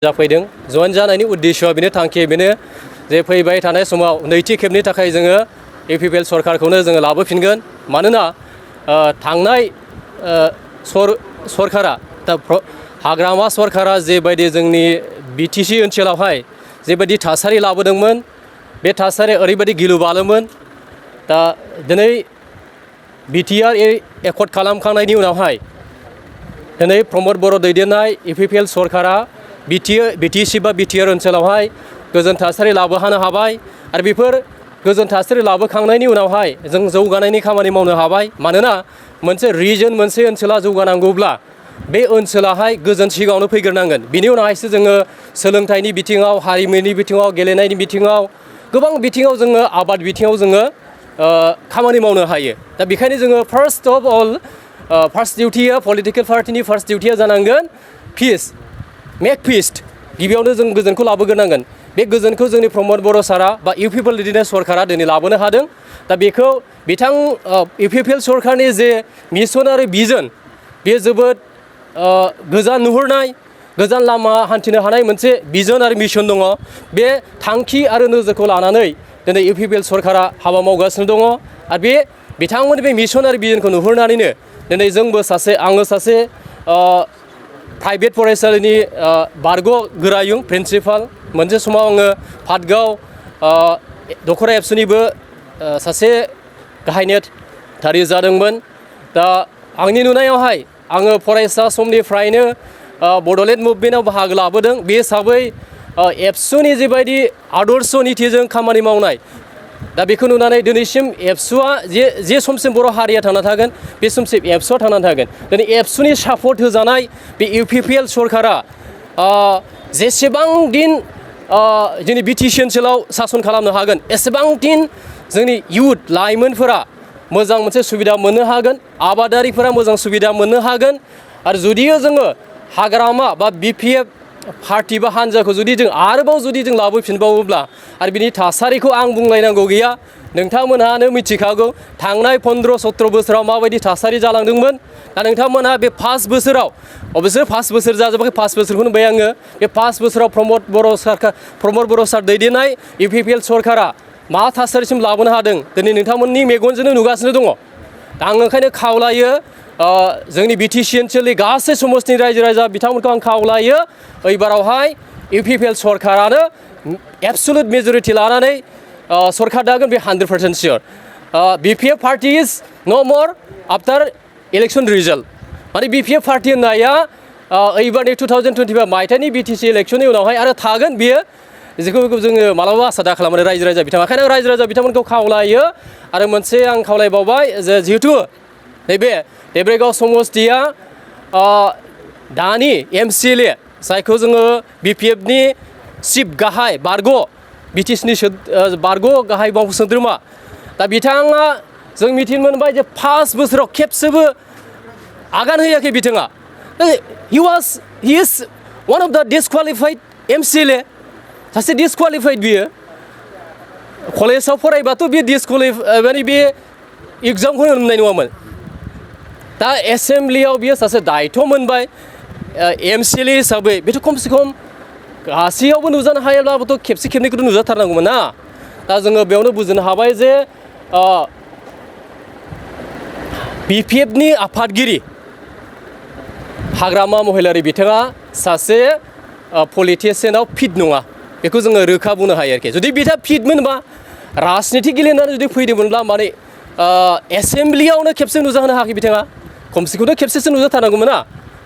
जाफैदों जइन जानायनि उद्देश्यआ बेनो थांखिया बेनो जे फैबाय थानाय समाव नैथि खेबनि थाखाय जोङो इउपिपिएल सरकारखौनो जोङो लाबोफिनगोन मानोना थांनाय सरकारा हाग्रामा सरकारा जेबायदि जोंनि बिटिसि ओनसोलावहाय जेबायदि थासारि लाबोदोंमोन बे थासारिया ओरैबायदि गिलु बालुमोन दा दिनै बिटिआर एकर्ड खालामखांनायनि उनावहाय दिनै प्रमद बर' दैदेननाय इउपिपिएल सरकारा बिटिसि बा बिटिआर ओनसोलावहाय गोजोन थासारि लाबोनो हाबाय आरो बेफोर गोजोन थासारि लाबोखांनायनि उनावहाय जों जौगानायनि खामानि मावनो हाबाय मानोना मोनसे रिजन मोनसे ओनसोला जौगानांगौब्ला बे ओनसोलाहाय गोजोन सिगाङावनो फैग्रोनांगोन बिनि उनावहायसो जोङो सोलोंथाइनि बिथिङाव हारिमुनि बिथिङाव गेलेनायनि बिथिङाव गोबां बिथिङाव जोङो आबाद बिथिङाव जोङो खामानि मावनो हायो दा बेखायनो जोङो फार्स्ट अफ अल फार्स्ट डिउटिया पलिटिकेल पार्टिनि फार्स्ट डिउटिया जानांगोन पिस मेक पिस गिबियावनो जों गोजोनखौ लाबोग्रोनांगोन बे गोजोनखौ जोंनि प्रमद बर' सारा बा इउपिपिएल दैदेननाय सरकारा दिनै लाबोनो हादों दा बेखौ इउपिपिएल सरकारनि जे मिशन आरो भिजन बेयो जोबोद गोजान नुहुरनाय गोजान लामा हान्थिनो हानाय मोनसे भिजन आरो मिशन दङ बे थांखि आरो नोजोरखौ लानानै दिनै इउपिपिएल सरकारा हाबा मावगासिनो दङ आरो बे बिथांमोननि बे मिशन आरो भिजनखौ नुहुरनानैनो दिनै जोंबो आङो सासे प्राइभेट फरायसालिनि बारग' गोरायुं प्रिन्सिपाल मोनसे समाव आङो पाटगाव दख'र एबसनिबो सासे गाहाय नेहाथारि जादोंमोन दा आंनि नुनायावहाय आङो फरायसा समनिफ्रायनो बड'लेण्ड मुभमेन्टआव बाहागो लाबोदों बे हिसाबै एबसुनि जिबायदि आदर्श नीतिजों खामानि मावनाय दा बेखौ नुनानै दिनैसिम एबसुआ जे समसिम बर' हारिया थांना थागोन बे समसिम एबसुआ थांनानै थागोन दिनै एबसुनि सापर्ट होजानाय बे इउपिपिएल सरकारा जेसेबां दिन जोंनि बिटिसि ओनसोलाव सासन खालामनो हागोन एसेबां दिन जोंनि इयुथ लाइमोनफोरा मोजां मोनसे सुबिदा मोननो हागोन आबादारिफोरा मोजां सुबिदा मोननो हागोन आरो जुदियो जोङो हाग्रामा बा बिपिएफ पार्टी बा हान्जाखौ जुदि जों लाबोफिनबावोब्ला आरो बिनि थासारिखौ आं बुंलायनांगौ गैया नोंथांमोनहानो मिथिखागौ थांनाय 15-17 बोसोराव माबायदि थासारि जालांदोंमोन दा नोंथांमोनहा बे 5 बोसोराव अबयसे 5 बोसोर जाजोबाखै 5 बोसोरखौनो नुबाय आङो बे 5 बोसोराव प्रमद बर' सार दैदेननाय इउपिपिएल सरकारा मा थासारिसिम लाबोनो हादों दिनै नोंथांमोननि मेगनजोंनो नुगासिनो दङ दा आं ओंखायनो खावलायो जोंनि बिटिसि ओनसोलनि गासै समस्तिनि रायजो राजा बिथांमोनखौ आं खावलायो एबारावहाय इउपिपिएल सरकारानो एबसुलुट मेजरिटि लानानै सरकार दागोन बे 100% सियर बिपिएफ पार्टी इज नो मोर आफ्टार इलेक्शन रिजाल्ट माने बिपिएफ पार्टी होननाया एबारनि 2025 मायथाइनि बिटिसि इलेक्शननि उनावहाय आरो थागोन बियो जेखौ जोङो मालाबा आसा दा खालामो रायजो राजा बिथांमोन ओंखायनो आं रायजो राजा बिथांमोनखौ खावलायो आरो मोनसे आं खावलायबावबाय जे जिहेतु नैबे देब्रेगाव समस्तिया दानि एमसिएलए जायखौ जोङो बिपिएफनि चिफ गाहाय बारग' बिटिसिनि बारग' गाहाय मावफुंसोद्रोमा दा बिथाङा जों मिथिनो मोनबाय जे 5 बोसोराव खेबसेबो आगान होयाखै बिथाङा हि इज वान अफ द डिसक्वालिफाइड एमसिएलए सासे डिसक्वालिफाइड बियो कलेजाव फरायबाथ' बियो माने बे एग्जामखौ होनो मोननाय नङामोन दा एसेम्ब्लियाव बियो सासे दायथ' मोनबाय एमसिएलए हिसाबै बेथ' खमसे खम गासैयावबो नुजानो हायाब्लाबोथ' खेबसे खेबनैखौथ' नुजाथारनांगौमोन ना दा जोङो बेयावनो बुजिनो हाबाय जे बिपिएफनि आफादगिरि हाग्रामा महिलारि बिथाङा सासे पलिटिसियानाव फिट नङा बेखौ जोङो रोखा बुंनो हायो आरोखि जुदि बिथाङा फिटमोनबा राजनिति गेलेनानै जुदि फैदोंमोनब्ला माने एसेम्ब्लियावनो खेबसे नुजाहोनो हायाखै बिथाङा खमसेखौथ' खेबसेसो नुजाथारनांगौमोन ना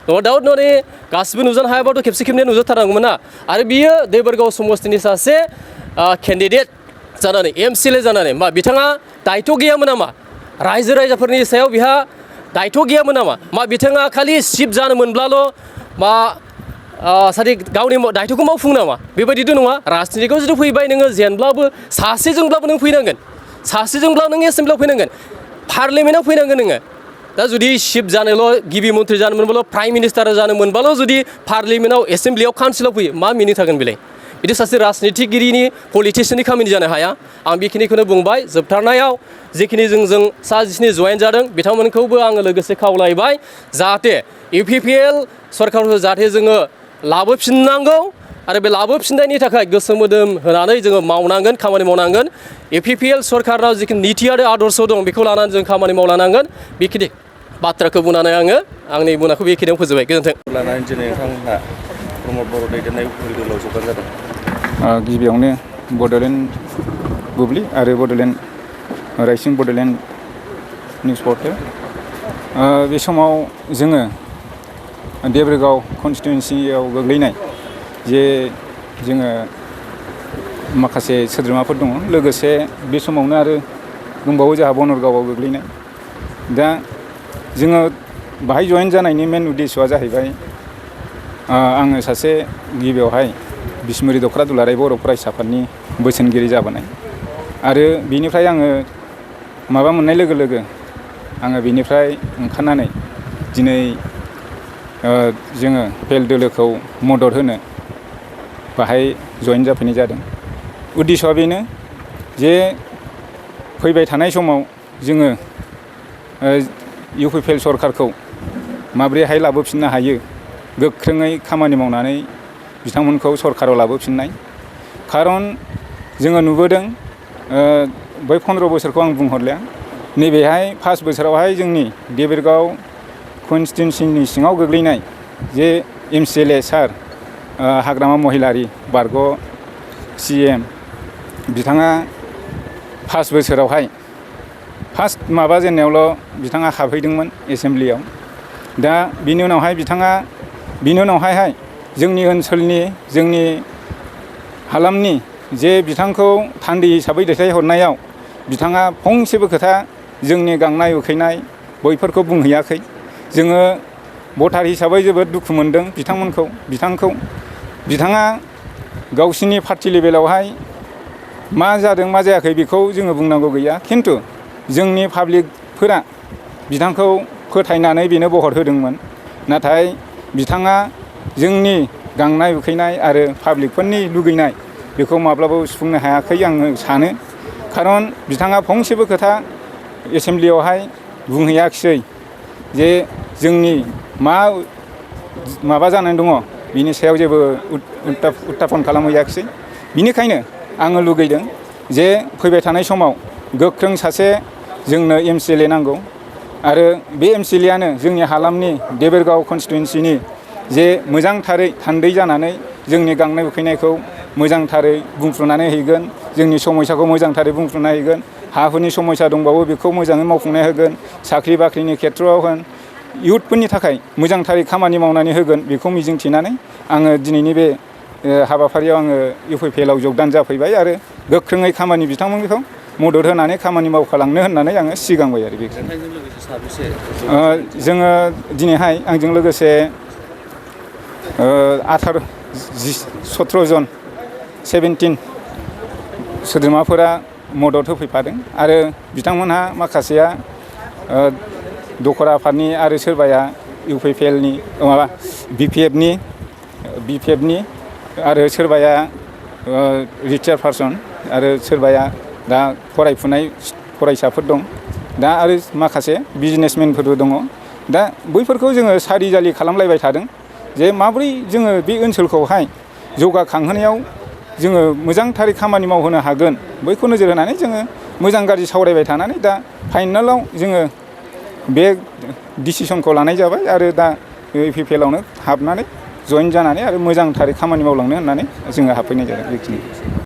नो डाउट माने गासिबो नुजानो हायाबाथ' खेबसे खेबनै नुजाथारनांगौमोन ना आरो बियो देबोरगाव समस्तिनि सासे केन्डिडेट जानानै एमसिएलए जानानै मा बिथाङा दायथ' गैयामोन नामा रायजो राजाफोरनि सायाव बिहा दायथ' गैयामोन नामा मा बिथाङा खालि चिफ जानो मोनब्लाल' मा सासे गावनि दायथ'खौ मावफुं नामा बेबायदिथ' नङा राजनितिकआव जुदि फैबाय नोङो जेनब्लाबो सासेजोंब्लाबो नों फैनांगोन सासेजोंब्ला नों एसेम्ब्लियाव फैनांगोन पार्लियामेन्टआव फैनांगोन नोङो दा जुदि चिफ जानोल' गिबि मन्थ्रि जानो मोनबाल' प्राइम मिनिस्टार जानो मोनबाल' जुदि पार्लियामेन्टआव एसेम्ब्लियाव काउन्सिलाव फैयो मा मिनिं थागोन बेलाय बिदि सासे राजनितिगिरिनि पलिटिसियाननि खामानि जानो हाया आं बेखिनिखौनो बुंबाय जोबथारनायाव जिखिनि जों सा 10 जइन जादों बिथांमोनखौबो आङो लोगोसे खावलायबाय जाहाथे इउपिपिएल सरकारखौ जाहाथे जोङो लाबोफिननांगौ आरो बे लाबोफिननायनि थाखाय गोसो मोदोम होनानै जोङो मावनांगोन खामानि मावनांगोन UPPL सरकाराव जिखिनि निति आरो आदर्श दं बेखौ लानानै जों खामानि मावलांनांगोन बेखिनि बाथ्राखौ बुंनानै आङो आंनि बुंनायखौ बेखिनियाव फोजोबबाय गोजोन्थों लानानै दिनै नोंथांमोनहा प्रमद बर' दैदेननाय उप्ल दलाव जौगान जादों गिबियावनो बड'लेण्ड बुब्लि आरो बड'लेण्ड रायसिं बड'लेण्ड निउस पर्टेल बे समाव जोङो देबोरगाव कनस्टिटुवेन्सियाव गोग्लैनाय जे जोङो माखासे सोद्रोमाफोर दङ लोगोसे बे समावनो आरो दंबावो जोंहा बनरगावआव गोग्लैनाय दा जोङो बाहाय जयेन जानायनि मेन उद्देश्यआ जाहैबाय आङो सासे गिबियावहाय बिस्मुरि दख'र दुलाराय बर' फरायसा आफादनि बोसोनगिरि जाबोनाय आरो बिनिफ्राय आङो माबा मोननाय लोगो लोगो आङो बिनिफ्राय ओंखारनानै दिनै जोङो पेल दोलोखौ मदद होनो बाहाय जयेन जाफैनाय जादों उद्देश्यआ बेनो जे फैबाय थानाय समाव जोङो UPPL सरकारखौ माब्रैहाय लाबोफिननो हायो गोख्रोङै खामानि मावनानै बिथांमोनखौ सरकाराव लाबोफिननाय खारन जोङो नुबोदों बै 15 बोसोरखौ आं बुंहरलिया नैबेहाय 5 बोसोरावहाय जोंनि देबोरगाव कनस्टिटुवेन्सिनि सिङाव गोग्लैनाय जे MCLA सार हाग्रामा महिलारि बारग' CM बिथाङा 5 बोसोरावहाय फार्स्ट माबा जेननायावल' बिथाङा हाबहैदोंमोन एसेमब्लियाव दा बिनि उनावहाय जोंनि ओनसोलनि जोंनि हालामनि जे बिथांखौ थान्दै हिसाबै दैथायहरनायाव बिथाङा फंसेबो खोथा जोंनि गांनाय उखैनाय बैफोरखौ बुंहैयाखै जोङो भटार हिसाबै जोबोद दुखु मोनदों बिथाङा गावसिनि पार्टि लेभेलावहाय मा जादों मा जायाखै बेखौ जोङो बुंनांगौ गैया खिन्थु जोंनि पाब्लिकफोरा बिथांखौ फोथायनानै बेनो भट होदोंमोन नाथाय बिथाङा जोंनि गांनाय उखैनाय आरो पाब्लिकफोरनि लुगैनाय बेखौ माब्लाबाबो सुफुंनो हायाखै आङो सानो खारन बिथाङा फंसेबो खोथा एसेमब्लियावहाय बुंहैयाखिसै जे जोंनि माबा जानानै दङ बिनि सायाव जेबो उत्थापन खालामहैयाखिसै बिनिखायनो आङो लुगैदों जे फैबाय थानाय समाव गोख्रों सासे जोंनो MCLA नांगौ आरो बे MCLAयानो जोंनि हालामनि देबोरगाव कनस्टिटुवेन्सिनि जे मोजांथारै थान्दै जानानै जोंनि गांनाय उखैनायखौ मोजांथारै बुंफ्रुनानै हैगोन जोंनि समस्याखौ मोजांथारै बुंफ्रुना हैगोन हा हुनि समस्या दंबावो बेखौ मोजाङै मावफुंना होगोन साख्रि बाख्रिनि खेथ्रआव होन इयुथफोरनि थाखाय मोजांथारै खामानि मावनानै होगोन बेखौ मिजिंथिनानै आङो दिनैनि बे हाबाफारियाव आङो UPPLआव जगदान जाफैबाय आरो गोख्रोङै खामानि बिथांमोनखौ मदद होनानै खामानि मावखालांनो होननानै आङो सिगांबाय आरो बेखौ जोङो दिनैहाय आंजों लोगोसे 17 जन 17 सोद्रोमाफोरा मदद होफैफादों आरो बिथांमोनहा माखासेया दख'र आफादनि आरो सोरबाया UPPLनि माबा BPFनि आरो सोरबाया रिटायार्ड पारसन आरो सोरबाया दा फरायफुनाय फरायसाफोर दं दा आरो माखासे बिजनेसमेनफोरबो दङ दा बैफोरखौ जोङो सारि जालि खालामलायबाय थादों जे माबोरै जोङो बे ओनसोलखौहाय जौगाखांहोनायाव जोङो मोजांथारै खामानि मावहोनो हागोन बैखौ नोजोर होनानै जोङो मोजां गाज्रि सावरायबाय थानानै दा फाइनालाव जोङो बे डिसिसनखौ लानाय जाबाय आरो दा UPPLआवनो हाबनानै जयेन जानानै आरो मोजांथारै खामानि मावलांनो होननानै जोङो हाबफैनाय जादों बेखिनि